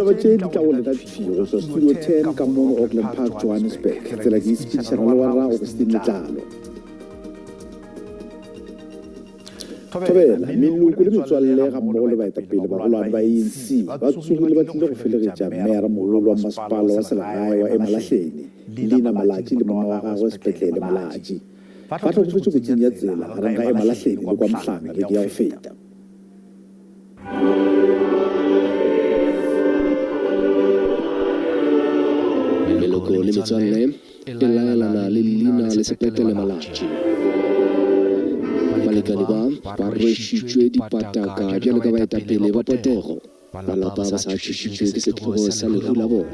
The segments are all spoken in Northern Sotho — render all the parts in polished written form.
Ditaba tše di tla go lena thwi go tšwa Studio 10 ka mono Auckland Park, Johannesburg. Tsela ke e sepedišana le warra Augustine Letlalo. Thobela, meloko le metswalle gammogo le baetapele bagolwane ba ANC ba tsogile ba tlile go felegetša Meyara Mogolo wa Masepala wa Selegae wa Emalahleni, Lina Malatji le monna wa gagwe Sepetlele Malatji. Ba hlokofetše kotsing ya tsela gareng ga Emalahleni le kwa Mhlanga beke ya go feta. Meloko le metswalle e laelana le leina le sepetlele Malatji. Balekane ba ba rwešitšwe dipataka bjalo ka baetapele ba potego. Malapa ba sa tšhošitšwe ke sehlogo sa lehu la bona.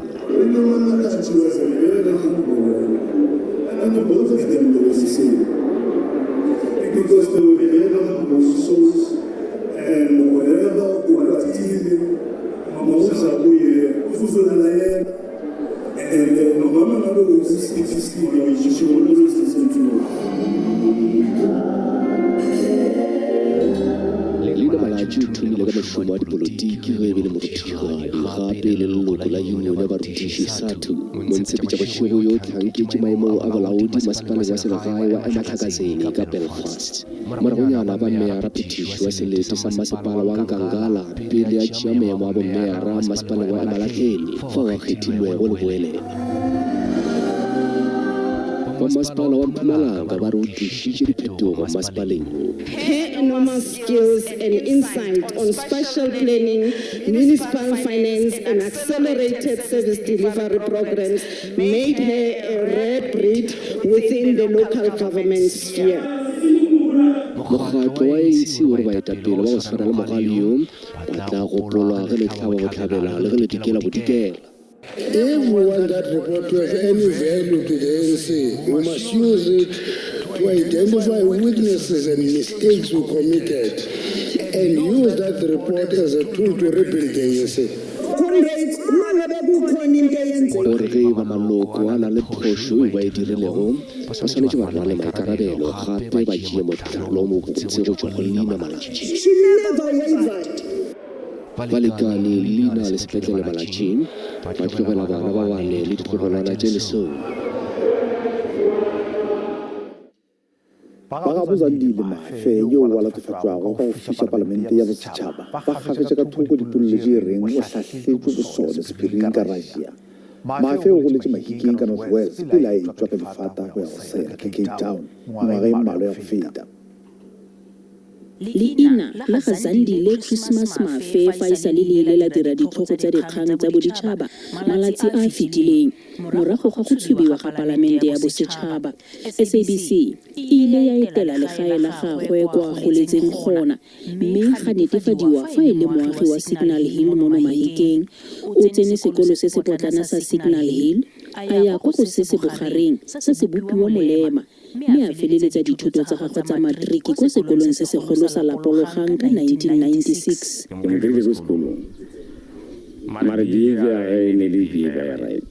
Lina Malatji o thomile ka mošomo wa dipolotiki ge e be le morutišigadi gape e le leloko la Yunione ya Barutiši, SADTU. Montshepetšabošego yo o hlanketše maemong a bolaodi masepaleng wa selegae wa Emahlakazeni ka Belfast. Moragonyana a ba meyara phethiši wa selete sa masepala wa Nkangala pele a tšea maemo a bomeyara masepaleng wa Emalahleni fao a kgethilwego leboelela. Ba masepala wa Mpumalanga ba re o tlišitše diphetogo masepaleng wo. Her enormous skills and insight on spatial planning, municipal finance and accelerated service delivery programmes made her a rare breed within the local government sphere. Mokgatlo wa ANC o re baetapele ba go swana le Mogale yo ba tla gopolwa ge le hlaba bohlabela le ge le dikela bodikela. If we want that report to have any value to the ANC, we must use it to identify weaknesses and mistakes we committed and use that report as a tool to rebuild the ANC. Comrades, uma ngabe kukhona into eyenzekayo. O re ge e ba maloko a na le phošo yeo ba e dirilego, ba swanetše ba rwale maikarabelo gape ba tšee mohlala o mobotse go tšwa go Lina Malatji. She never wavered. Balekane Lina le Sepetlele Malatji ba tlogela bana ba bane le ditlogolwana tše lesome. Ba gabo Zandile Mafe, yo a latofatšwago ka go fiša Palamente ya Bosetšhaba, ba gafetše ka thoko dipolelo tše reng o hlahletšwe bosole sephiring ka Russia. Mafe o goletše Mahikeng ka North West pele a etšwa ka difata go ya go sela ka Cape Town mengwaga e mmalwa ya go feta. Leina la ga Zandile Christmas Mafe fa e sa le le ile la dira ditlhogo tsa dikgang tsa boditšhaba malatsi a a fetileng morago ga go tshubiwa ga Palamente ya Bosetšhaba. SABC e ile ya etela legae la gagwe kwa a goletseng gona mme ga netefadiwa fa e le moagi wa Signal Hill mono Mahikeng. O tsene sekolo se se potlana sa Signal Hill, a ya kwa go se se bogareng sa Sebopiwa Molema mme a feleletsa dithuto tsa gagwe tsa matriki kwa sekolong se segolo sa Lapologang ka 1996. Ke mo kry-ile ko sekolong mare behavior ya gage e ne le behavior ya right.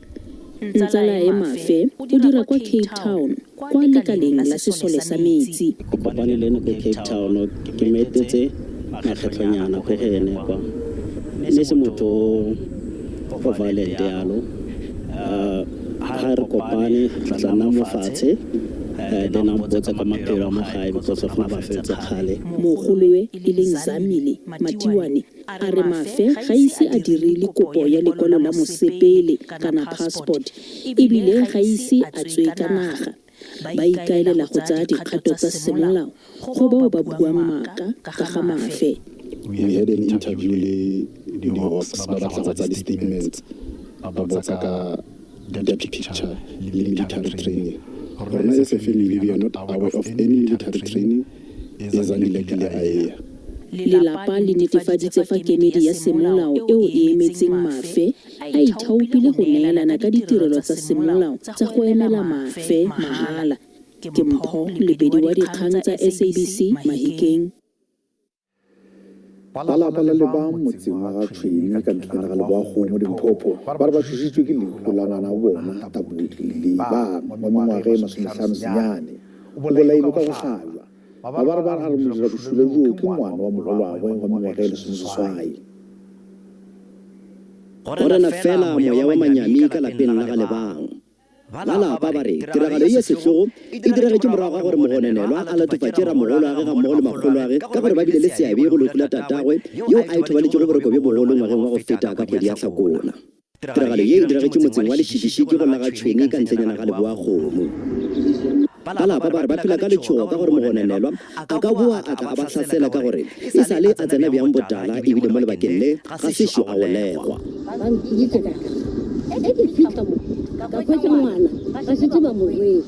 Ntsalae Mafe o dira kwa Cape Town kwa lekaleng la sesole sa metsi. Ke kopane le ene ko Cape Town, ke mo etetse makgetlhonyana ko go ene kwa. E ne se motho o violent yalo. Ha re kopane re tla nna mo fatshe then a mpotse ka maphelo a mo gae because of na ba fetse kgale. Mogolowe e leng Zamile Matiwane a re Mafe ga ise a dire le kopo ya lekwalo la mosepele kana passport e bile ga ise a tswe ka naga. Ba ikaelela go tsaya dikgato tsa semolao go bao ba buang maaka ka ga Mafe. We had an interview le di-Hawks ba batla go tsaya di-statements ba botsa ka that picture le military training. Rona as a family we are not aware of any military training e Zandile kile a e ya. Lelapa le netefaditse fa kemedi ya semolao eo e emetseng Mafe a ithaopile go neelana ka ditirelo tsa semolao tsa go emela Mafe mahala. Ke Mpho Lebedi wa dikgang tsa SABC, Mahikeng. Ba lapa la Lebang motseng wa ga Tšhwene ka ntlheng ga Leboakgomo, Limpopo, ba re ba tšhošitšwe ke lehu la ngwana wa bona Tabudi Lebang wa mengwaga e masomehlano senyane. O bolailwe ka go hlabja. Mabarebare a re modirabošula yoo ke ngwana wa mogolwagwe wa mengwaga e lesomeseswai. Go rena fela moya wa manyami ka lapeng la ga Lebang. Ba lapa ba re tiragalo ye sehlogo e diragetše morago ga gore mogononelwa a latofatše ramogoloage gammogo le makgoloage ka gore ba bile le seabe go lehu la tatagwe yo a ithobaletšego boroko bjo bogolo ngwageng wa go feta ka kgwedi ya Hlakola. Tiragalo ye e diragetše motseng wa Lešikišiki go la ga Tšhwene ka ntlenyana ga Leboakgomo. Ba lapa ba re ba phela ka letšhogo ka gore mogononelwa a ka boa a tla a ba hlasela ka gore e sa le a tsena bjang botala ebile mo lebakeng le ga sešo a golegwa. Ba mpiditše ka tla. Ge ke fihla mo, ka hwetša ngwana ba šetše ba mo rwele,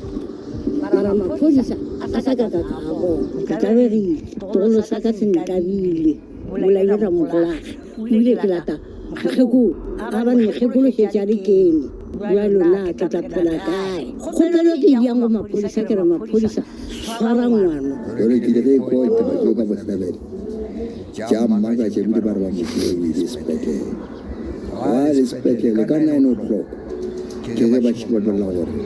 mara maphodisa a sa ka ka ka a bona. Ke tlabegile, setlogolo sa ka se ntlabile, bolaile ramogolage, ebile ke lata mokgekolo, gabane mokgekolo šetše a le kene. Bjalo na ke tla phela kae? Kgopelo ke e diang go maphodisa, ke re maphodisa, swara ngwano. Jwale ke ile ge e kwa ditaba tšeo ka bohlabela, tša mmakatša ebile ba re ba mo tšea o ile sepetlele. Ga a le sepetlele ka 9:00 ke ge ba šetše ba bolela gore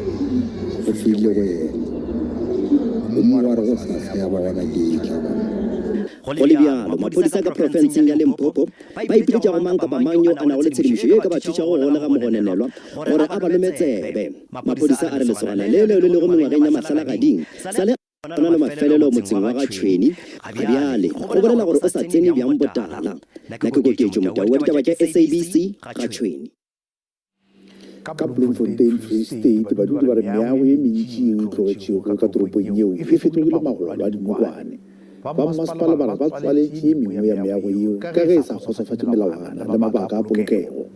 go fedile go yena. Gomme wa re gosasa ya ba gona ke etla ba. Go le bjalo, maphodisa ka profenseng ya Limpopo ba ipiletša go mang kapa mang yo a nago le tshedimošo ye e ka ba thušago go golega mogononelwa gore a ba lome tsebe. Maphodisa a re lesogana le leo le lego mengwageng ya mahlalagading sa le a na le mafelelo motseng wa ga Tšhweni ga bjale go bolela gore o sa tsene bjang botala. Na ke Koketšo Motau wa ditaba tša SABC, ga Tšhweni. Ka Bloemfontein, Free State, badudi ba re meago ye mentši yeo e tlogetšego ka toropong yeo e fetogile magolo a dinokwane. Ba mmasepala ba re ba tswaletše ye mengwe ya meago yeo ka ge e sa kgotsofatše melawana le mabaka a polokego.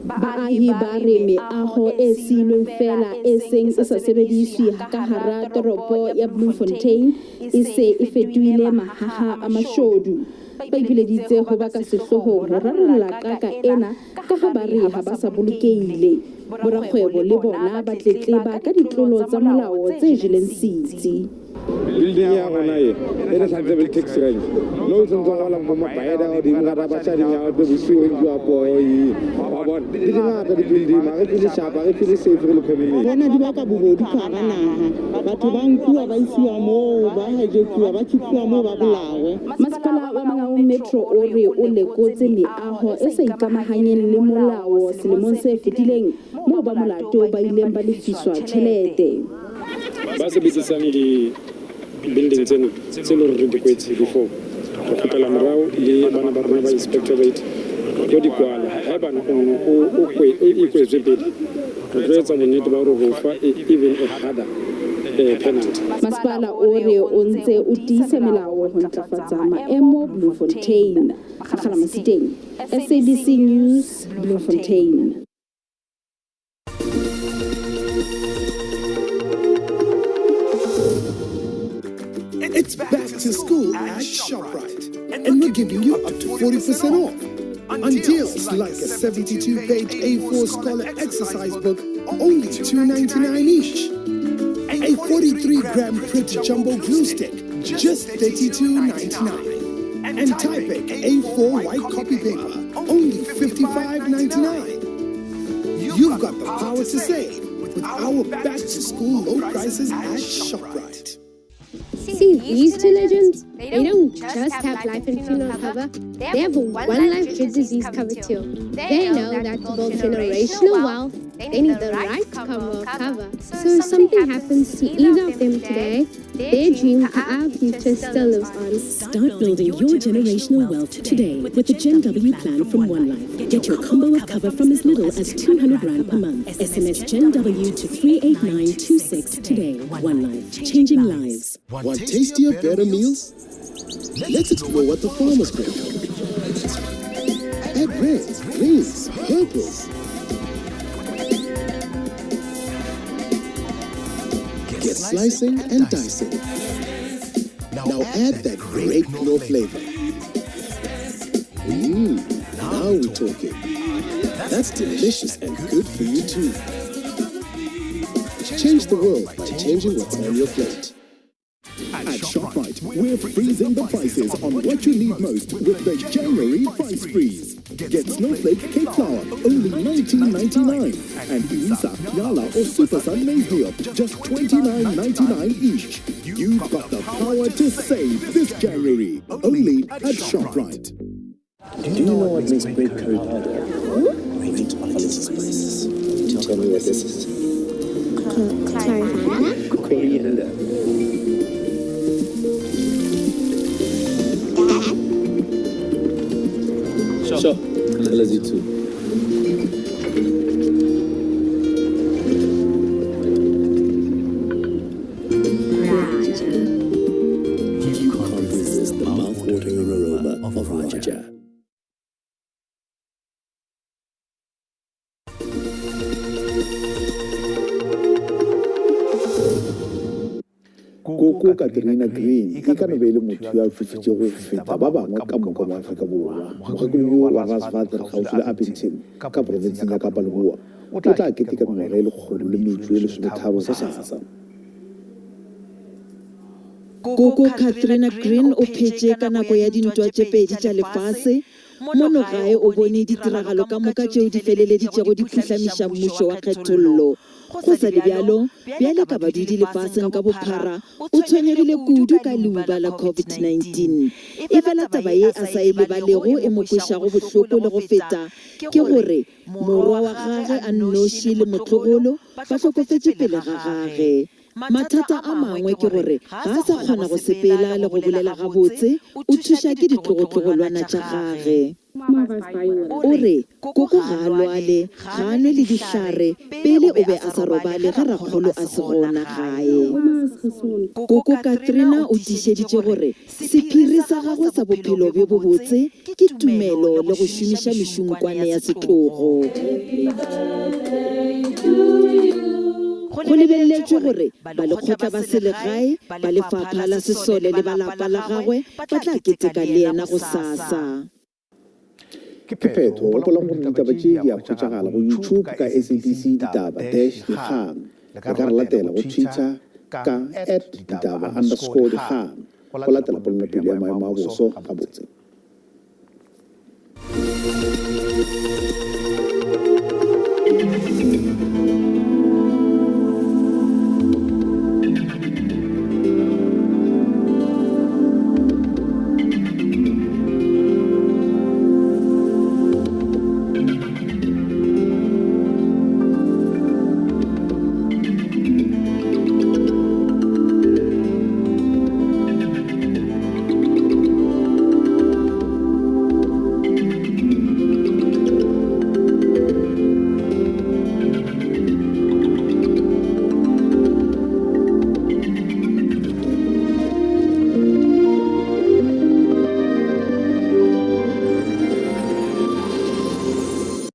Baahi ba re meaho e siilweng feela e seng e sa sebediswe ka hara toropo ya Bloemfontein e se e fetohile mahaha a mashodu. Ba ipileditse ho ba ka sehloohong ho rarolla qaka ena kaha ba re ha ba sa bolokehile. Borakgwebo le bona ba tletleba ka ditlolo tsa molao tse jeleng setsi. Building ya rona ye e re hlantse be le taxi rank no sentse go la mo mabaeda godimo ga ba sa dinya be bosigo ke wa po yi wa bona di di ngata di building ma re feel sharp re feel safe re le community. Bona di baka bobodu ka hara naha. Batho ba nkuwa ba isiwa moo, ba hijackiwa, ba khipiwa moo ba bolawe. Masepala wa Mangaung Metro o re o lekotse meaho e sa ikamahanyeng le molao selemong se fetileng moo ba molato ba ileng ba lefiswa tjhelete. Ba sebedisang di building tsena tse le hore re di kwetse before re kgutlela morao le bana ba rona ba inspectorate re tlo di kwala haebane o no o ikwetswe pele re tlo etsa bonnete ba hore re o fa even a harder penalty. Masepala o re o ntse o tiisa melao ho ntlafatsa maemo Bloemfontein. Kgakgala Masiteng, SABC News, Bloemfontein. It's back to school at ShopRite, and we're giving you up to 40% off on deals like a 72-page A4 Scholar exercise book, only $2.99 each. A 43-gram print jumbo glue stick, just $32.99. And Typeck A4 white copy paper, only $55.99. You've got the power to save with our back to school low prices at ShopRite. See, these two legends, they don't just have life and funeral cover, they have one life dread disease cover too. They know that to build generational wealth, they need the right combo of cover. So if something happens to either of them today, their dream for our future still lives on. Start building your generational wealth today with the Gen W plan from OneLife. Get your combo of cover from as little as 200 Rand per month. SMS Gen W to 38926 today. OneLife, changing lives. Want tastier, better meals? Let's explore what the farmers grow. Add reds, greens, purples. Get slicing and dicing. Now add that great Knorr flavor. Mmm, now we're talking. That's delicious and good for you too. Change the world by changing what's on your plate. At ShopRite, we're freezing the prices on what you need most with the January price freeze. Get Snowflake cake flour, only $19.99. And Iwisa, Yala or Super Sun maize meal, just $29.99 each. You've got the power to save this January, only at ShopRite. Do you know what makes great curry powder? Great quality spices. Can you tell me what this is? Coriander. Sure. Let's do too. You can't resist the mouth-watering aroma of Raja. Koko Katrina Green e ka no be e le motho yo a tšofetšego go feta ba bangwe ka moka mo Afrika Borwa. Mokgekolo yo wa Rasvater kgauswi le Upington ka profenseng ya Kapa Leboa o tla keteka mengwaga e 103 gosasa. Koko Katrina Green o phetše ka nako ya dintwa tše pedi tša lefase. Mono gae o bone ditiragalo ka moka tšeo di feleleditšego di phuhlamiša mmušo wa kgethollo. Go sa le bjalo, bjale ka badudi lefaseng ka bophara, o tshwenyegile kudu ka leuba la COVID-19. Efela taba ye a sa e lebalego e mo kwešago bohloko le go feta ke gore morwa wa gage a nnoši le motlogolo ba hlokofetše pele ga gage. Mathata a mangwe ke gore ga a sa kgona go sepela le go bolela gabotse, o thuša ke ditlogotlogolwana tša gage. O re, Koko ga a lwale, ga a nwe le dihlare, pele o be a sa robale ge rakgolo a se gona gae. Koko Katrina o tiišeditše gore sephiri sa gagwe sa bophelo bjo bobotse ke tumelo le go šomiša mešunkwane ya setlogo. Go lebeletšwe gore balekgotla ba selegae, ba lefapha la sesole le ba lapa la gagwe ba tla keteka le yena gosasa. Ke phetho. Gopolang gore ditaba tše di a hwetšagala go YouTube ka SABC Ditaba dash Dikgang. Le ka re latela go Twitter ka at ditaba underscore dikgang go latela polelopele ya maemo a boso gabotse.